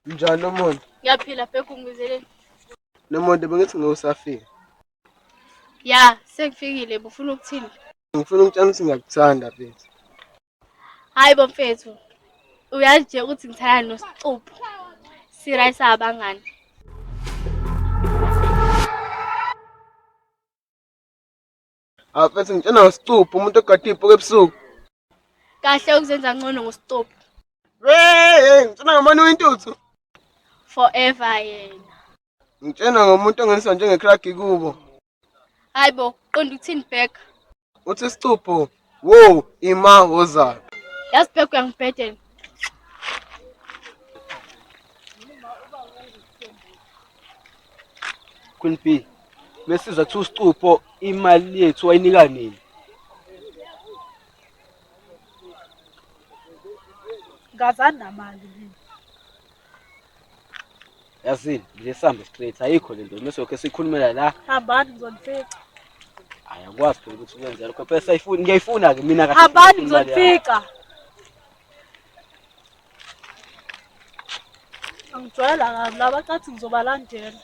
Njani Nomonde? Ngiyaphila bheka ungibizeleni. Nomonde bengithi ngewusafika. Ya, sengifikile bufuna ukuthini? Ngifuna ukutshela ukuthi ngiyakuthanda mfethu. Hayi bo mfethu. Uyazi nje ukuthi ngithanda noSicupho. Sirayisa abangani. Hawu mfethu ngitshela ngosicupho umuntu ogade ibhuku ebusuku. Kahle ukuzenza ngcono ngosicupho. Hey, ngitshela ngomane wentuthu. Forever yena. Ngitshela ngomuntu ongeniswa njengecrack kubo. Hayi bo, qonda ukuthini Bheka? Uthi isicupho, wo ima woza. Yazi Bheka uyangibhedela. Queen B, mesiza kuthiwa usicupho imali yethu wayinika nini? Ngazani namali mina. Yazini, ngile sihambe straight ayikho le nto mesokhe sikhulumela la. Hambani ngizonifica. Hayi akwazi phela ukuthi ukwenze lokho. Phela sayifuna ngiyayifuna ke mina kahle. Hambani ngizonifica. Angijwayela kabi laba cathi ngizobalandela.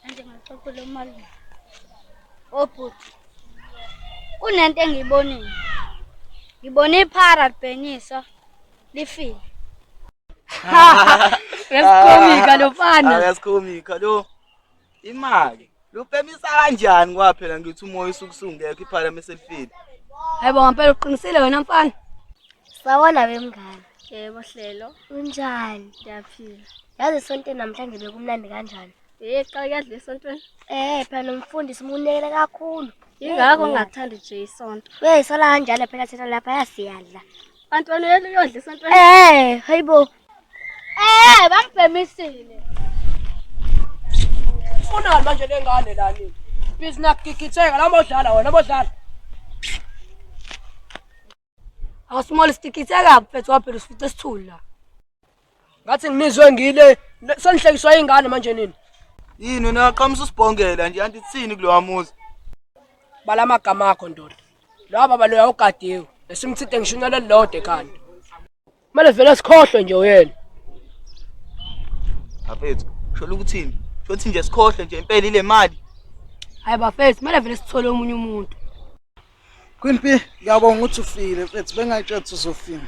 Manje ngaxoxela umalume. Obhuti. Kunento engiyibonile. Ngibone iphara libhenyiswa lifile. Uyasikhomika lo mfana. Uyasikhomika lo. Imali. Lubhemisa kanjani kwaphela ngithi umoya usuke usungekho iphara meselifile. Hayibo ngampela uqinisile wena mfana. Sawona wemngane. Yebo Hlelo. Unjani? Ngiyaphila. Yazi esontweni namhlanje bekumnandi kanjani? Eh qala kuyadla esontweni. Eh phela nomfundisi umunekele kakhulu. Yingakho ngingakuthandi nje isonto. Wey sola kanjalo phela thina lapha yasiyadla. Kanti wena uyodla esontweni? Eh hayibo. Eh bangibhemisile. Ufunani manje lengane la nini? Busy nakugigitheka la modlala wena modlala. Awusimole sitigitheka mfethu waphela usifice sithule la. Ngathi nginizwe ngile senihlekiswa ingane manje nini? Yini wena waqhamusa usibhongela nje anti thini kulowa muzi? Bala amagama akho ndoda. Lo baba loya ugadiwe. Esimthinte ngisho inwele elilodwa ekhanda. Kumele vele sikhohlwe nje uyena. Bafethu, shola ukuthini? Shothi nje sikhohlwe nje impela ile mali. Hayi bafethu, kumele vele sithole omunye umuntu. Queen P, ngiyabonga ukuthi ufile mfethu, bengayitshela ukuthi uzofika.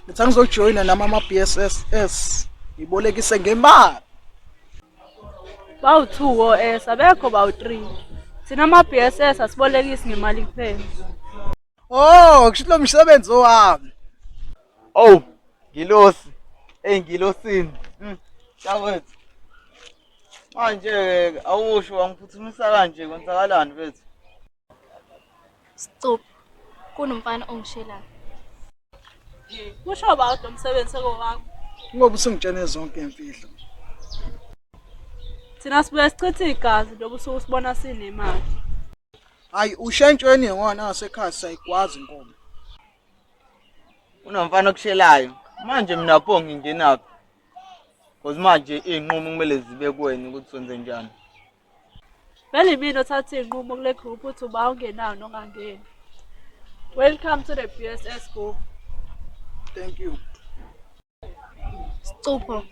Ngithi angizojoyina nami ama-BSSS, ngibolekise ngemali. Bawu-two o-S, abekho bawu-three. Thina ama-BSS asibolekisi ngemali kuphela. Oh, kusho lo msebenzi owami. Oh, ngilosi. Ey ngilosini. Mfethu. Manje ke awusho wangiphuthumisa kanje kwenzakalani mfethu? Sicupho. Kunomfana ongishelayo. Kusho ba lo msebenzi sekowakho. Ngoba usungitshene zonke imfihlo. Thina sibuye sichithe igazi njengoba usuke usibona sinemali. Hayi ushentshweni ngona ngasekhaya sayigwaza inkomo. Unomfana okushelayo. Manje mina pho ngingenaphi? Because manje iy'nqumo kumele zibe kuwena ukuthi wenze njani. Vele imina othatha iy'nqumo kule group uthi uba ungenayo nongangeni. Welcome to the BSS group. Thank you. Sicupho.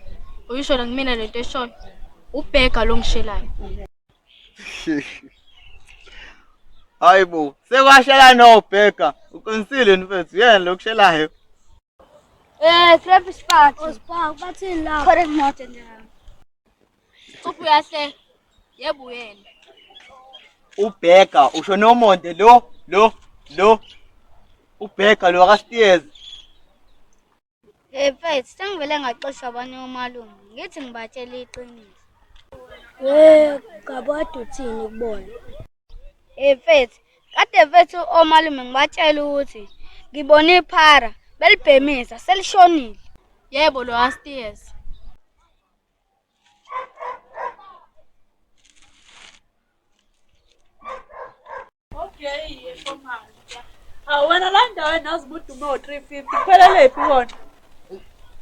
Uyisho la kumina lento eshoyo. Ubheka lo ngishelayo. Hayi bo, sekwashela nobheka. Uqinisile mfethu, yena lo kushelayo. Eh Travis Park. Ospark bathini la? Khona imoto nje. Sicupho uyahleka. Yebo uyena. Ubheka usho nomonde lo lo lo. Ubheka lo akaSteers. Hey mfethu, sengivele ngaxoshwa abanye omalume. Ngithi ngibatshela iqiniso. Hey, kabade uthini kubona? Hey mfethu, kade mfethu omalume ngibatshela ukuthi ngibone iphara belibhemisa selishonile. Yebo lo Astiers. Okay, yebo manje. Hawu wena la ndaweni azi ubudume ngo-350 kuphelele phi kona?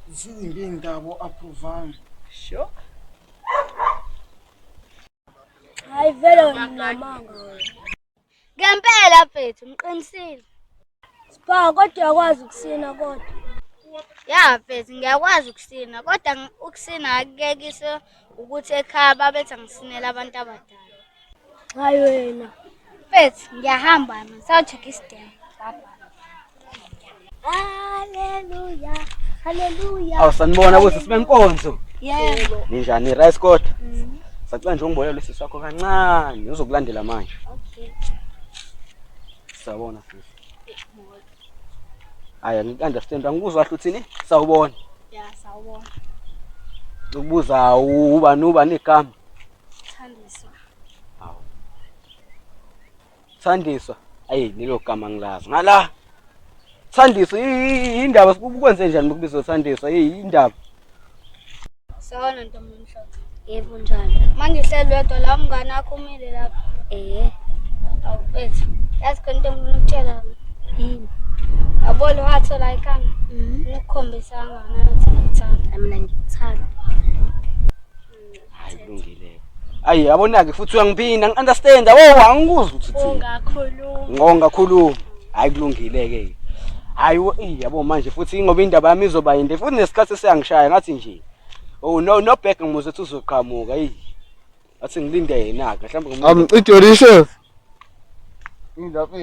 Zimbi indaba o-approvanga. Sure. Hayi vele wena unamanga wena. Ngempela mfethu, ngiqinisile. Spa kodwa uyakwazi ukusina kodwa. Ya mfethu ngiyakwazi ukusina kodwa ukusina akukekise ukuthi ekhaya babethi angisinele abantu abadala. Hayi wena. Mfethu ngiyahamba mina sawucheck isidembe. Bye bye. Haleluya. Haleluya. Awu sanibona kuthi sibenkonzo. Yebo. Ninjani rice kodwa? Sacela nje ungibolele usisi wakho kancane uzokulandela manje. Okay. Sawubona sisi. Hayi angi-understand angikuzwa kahle uthini? Sawubona. Ya, sawubona. Ukubuza ubani ubani igama? Thandiswa. Hawu. Thandiswa. Ayi lelo gama ngilazi. Ngala. Thandiswa indaba ukwenze njani ukubizwa Thandiswa? Indaba. Sawubona ntombi emhlophe. Yebo njani? Manje uhleli wedwa la umngane wakho umile lapha. Eh. Awu mfethu, yazi khona into engifuna ukutshela yona. Yini? Yabo lo wathola ikhanda. Ngikukhombisa kangakanani ukuthi ngikuthanda. Mina ngikuthanda. Hayi kulungile. Ayi yabona-ke futhi uyangiphinda ngi-understand. Wo angikuzwa ukuthi uthini. Ungakhuluma. Ngongakhuluma. Hayi kulungile-ke. Hayi yabo manje futhi ngoba indaba yami izoba yinde futhi nesikhathi siyangishaya ngathi nje. Oh no no back ngimuzwe ukuthi uzoqhamuka eyi. Athi ngilinde yena-ke mhlawumbe Amcidorishes. Indaba.